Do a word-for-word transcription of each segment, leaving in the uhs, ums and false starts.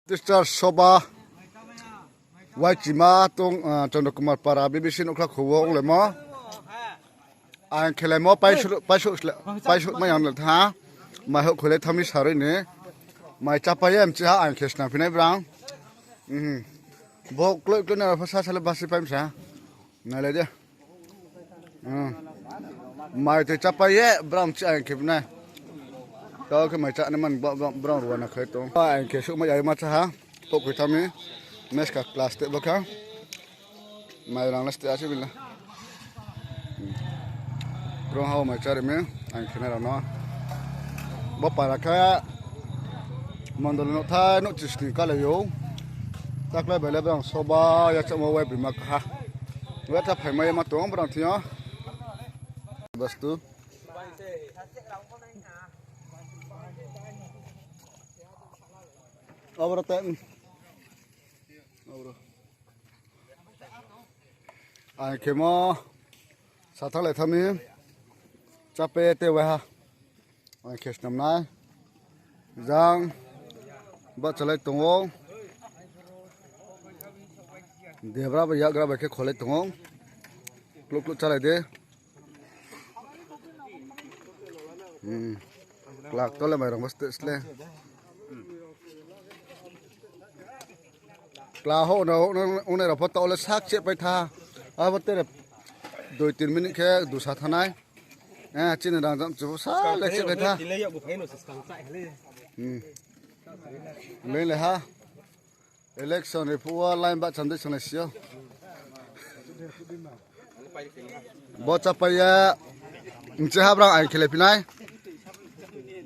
Sister Soba, Waichima tong, ah, Chandra Kumar Para, B B C nouhkhla kho wo onglaimo. Ang khelaimo, paisouh, paisouh, paisouh mai ang le tha. Mai houhkhoi le thami saroi ni. Mai chápai ye mchi ha ang khe snam phinai brang. Mhm. Bo kloi kloi na pha sa sa le basi pai msa. Nai le de. Hmm. Mai tei chápai ye, brang chi ang khe phinai. Tao khe mai chá nai man, bra-, bra-, brang ruana khe tong. Ang khe souhmai ya ma chá ha. Houhkhoi thami. Meska class te bo kha. Mai rang le ste ase bila. Hmm. Krong hao mai chári mi. Ang khe nai rao no. Bo para khe. Mondoli nouhthai nouh chisni kalai ou. Taklai bai le brang soba ya chamo wai bima kha. Wai tha phaimai ma tong brang thing yo. Bastu. Abro te. Abro. Ang khemo sathak lai thami. Chape te wai ha. Ang khe snam nai. Jang. Ba chalai tong ou. Debra bai yakgra bai khe kholai tong ou. Kluk kluk chalai de. Hmm. Klak tole mai rang bo ste sle. Kla ho na, ho na, ho na, rao pho tole sak che pai tha. Abo tere dui tin minute khe dusa thanai. Eh, chini rang jam chu sa le che pai tha. Hmm. Leng le ha. Election ni phuh wo line ba chandei sanglai si ou. Bo chapai ye, mchi ha brang ang khelai phinai.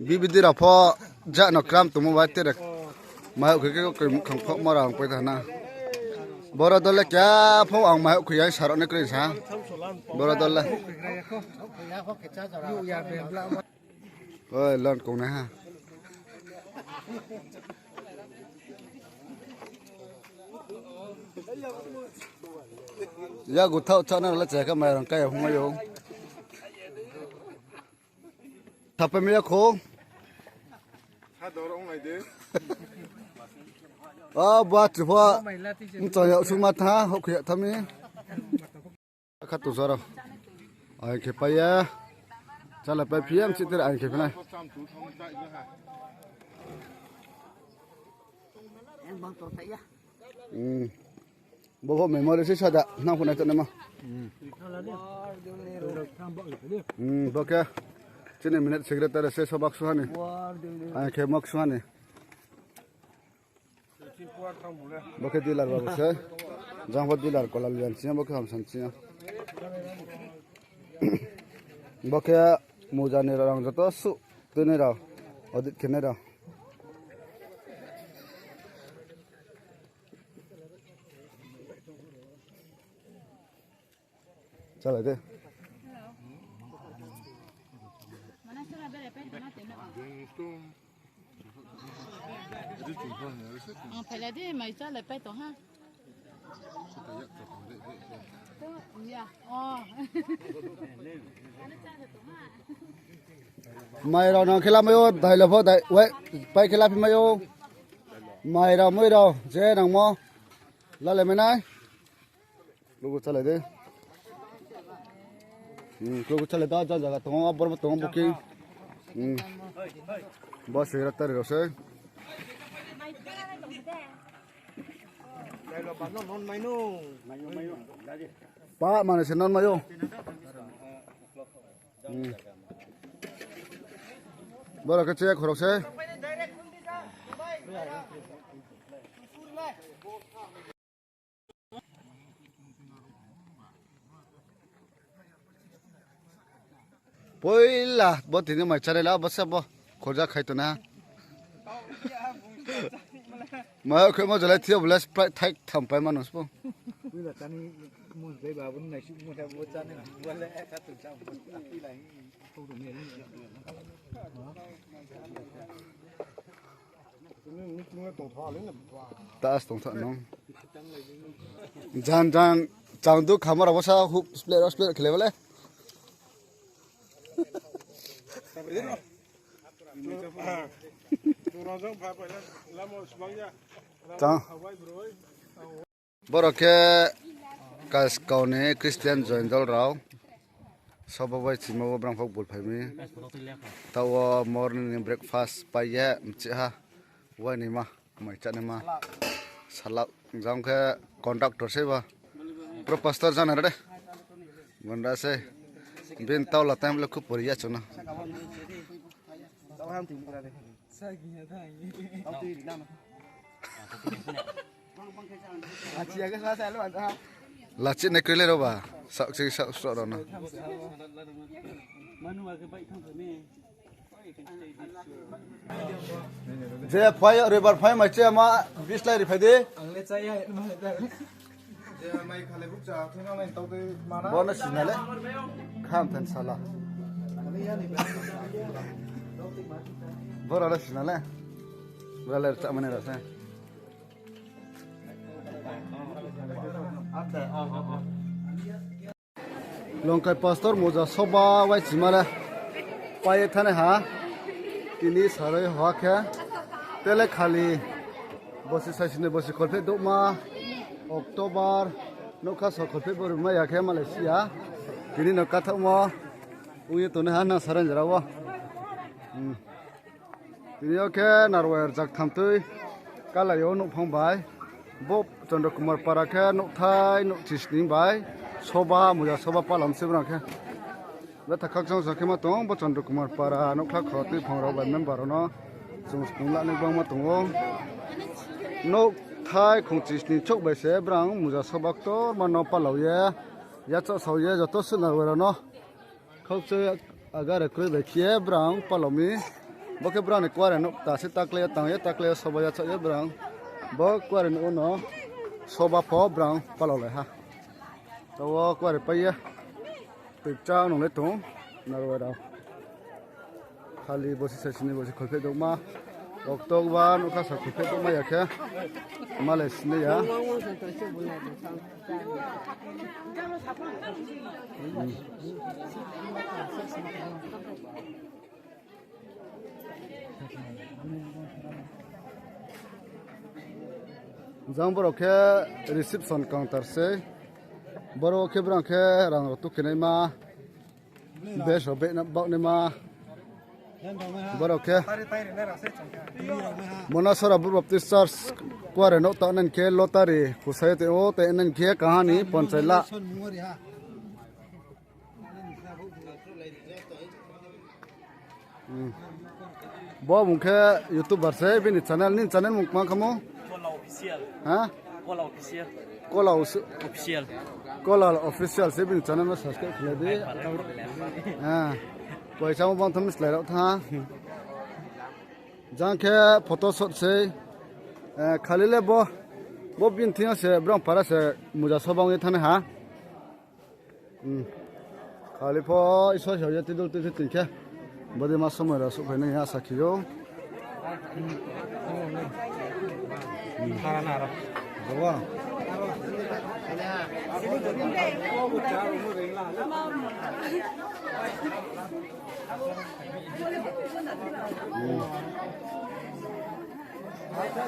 B B D rao pho ja no kram tongmo bai tere. Mai houhkhoi khe koi muhkhang pho ma rang pai tha na. Boro dol le kya pho ang mai houhkhoi ya sarao nai kroi sa. Boro dol le. Oi, lon kong nai ha. Ya gu thaoh chana le chai kha mai rang kai hung mai ou. Thapai mi ya kho. A, ba chu pho. Mchang ya sung ma tha, houhkhoi ya thami. Kha tu soro. Ai khe pai ya. Chala pai phi ya, mchi ter ai khe phinai. Hmm. Bo pho memory se sa da, nang pho nai tong ma. Hmm, bo khe. Chini minute secretary se sobak suhani. Ai khe mok suhani. Bo khe dealer babu se. Jang pho dealer kola liyan siya, bo khe hamsan siya. Bo khe muja ni rang joto suh tini rao. Audit khe nai rao. Chalai de. Ang phailai di, mai chalai pai tong ha. Ya, oh. Mai rao nang khe la mai ou, dai la pho, dai, wai, pai khe la phi mai ou. Mai rao, moi rao, je nangmo. Lalai mai nai. Klugu chalai de. Hmm, klugu chalai da, ja jaga tong ou, abor bo tong ou, booking. Hmm. Bo se ra tari rao se. Pa, mane se non mai ou. Hmm. Boro khe che khorok se. Poila bo tini mai chánai la, bo se bo khorja khai tong na. Mai khe mo jalai thia bole Sprite thai tham pai mano spo. Tas tong tha nung. Jan jan chang du khamar abo sa hup split split khlai bale. Tang. Boro khe Kaskau ni Christian join dol rao. Soba bai chimo wo brang phok bul phai mi. Taoh wo morning ni breakfast pai ye mchih ha. Wai ni ma, mai chá ni ma. Salak jang khe conductor se ba. Pro pastor jana re. Gonda se. Bin tau la time le khu pori ya chuna. Lachih nai kroi le ro ba. Saoh ching saoh sroh rao no. Je phai, roibar phai mai chá ma, bislái ri phai di. Bo no sina le. Kham than sala. Boro le sina le. Boro le rchah mani rao se. Longkai pastor muja soba wai chima le pai ye thanai ha. Tini saroi ha khe tele khali bosi saisini bosi kholpheh douhma October nougkha so kholpheh bo rimai ya khe malai si ya. Tini no kathaohmo ong ye tongnai ha na saran jora wo. Tini yo khe narwai rjak thamtui kalai yo nouhphang bai. Bo Chandra Kumar para khe nouhthai nouhchisning bai soba muja soba palam se brang khe. Betha khakchang sa khe ma tong bo Chandra Kumar para nouhkhla kho tuiphang rao bai member rao no chung snung la ni gbangma tong ou. Nouhthai khongchisning chouh bai se brang muja soba ktorma no palau ye, yachaoh sao ye joto se narwai rao no. Khokchoi agare kroi bai khe brang palao mi. Bo khe brang ni kuare nouh ta se taklai ye tang ye, taklai ye soba yachaoh ye brang. Bo kuare nouh no soba pho brang palaolai ha. Taoh wo kuare pai ye. Toi kchang nung le tong, narwai rao. Khali bosi saisini bosi kholpheh douhma. October nougkha sa kholpheh douhma ya khe. Malai sinai ya. Jang boro khe reception counter sei. Boro khe brang khe rang rao tukhenaima. Bes rao beh na baoh naima. Boro khe Monasora Bru Baptist Church kuare nouh ta nai khe lottery khusai tong ou, te nai khe kaha ni ponchai la. Bo mung khe YouTuber se, bini channel, nini channel mung kma khamo? Kola Official. Kola Official se bini channel no subscribe khlai di. Poisa mo bang tham slái rao tha. Jang khe photo shoot sei. Khali le bo, bo bini thing yo se brang para se muja sobang ye thanai ha. Khali pho Isor hiao ye tei dol tei se tong khe. Bodei ma somoi rao suhphai nai asa khe ou.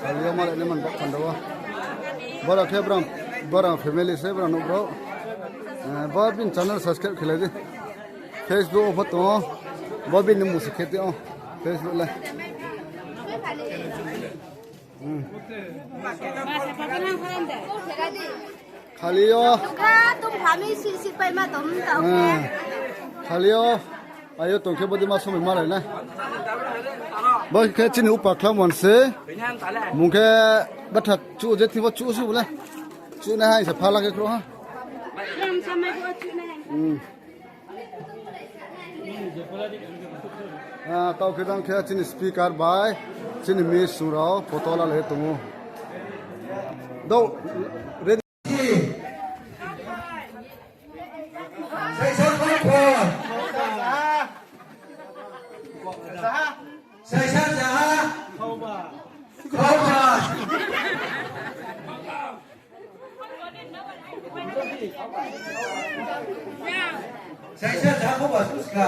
Khali yo malai ni man baoh panda wo. Boro khe brang, brang family se brang nouh brouh. Bo bini channel subscribe khelai di. Facebook wo pho tong ou. Bo bini mung se khe tong ou. Facebook le. Khali yo. Khali yo. Ayo tong khe bodei ma somoi malai nai. Bo khe chini upa khlamon se. Mung khe batha chu je thing bo chu se bo le. Chu nai hai se phala khe khro ha. Taoh khe jang khe chini speaker bai chini miss sung rao photo lalai tong ou. Dou, ready. Saisa khopor. Saisa jaha. Khauba. Saisa jaha khauba suska.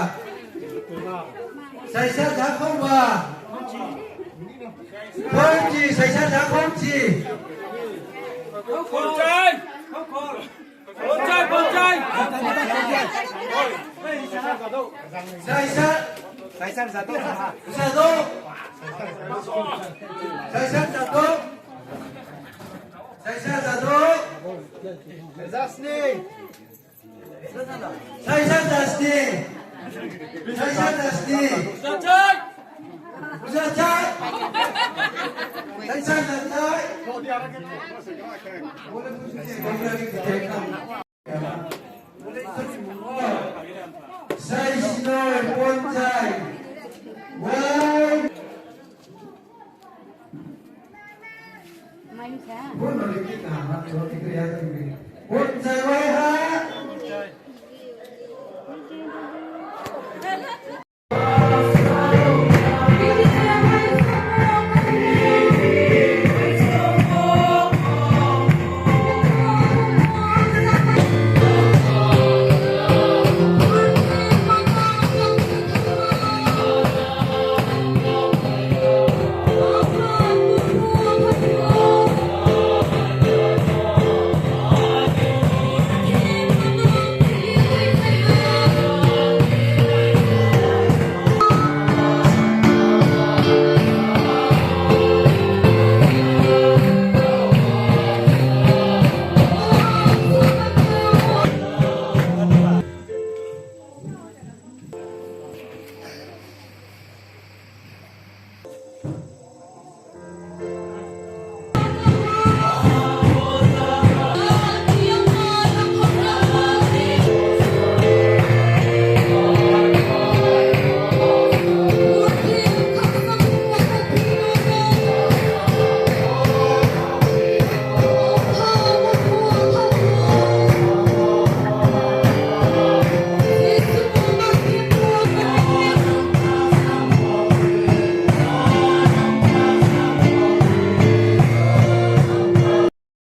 Saisa jaha khauba. Khomchi, saisa ja khomchi. Khomchai. Khomchai, khomchai. Saisa. Saisa jado. Jado. Saisa jado. Saisa jado. Jasni. Saisa jasni. Saisa jasni. Bujachai. Bujachai. Saisa jasni. Saisnoi ponchai. Wai. Ponchai wai ha.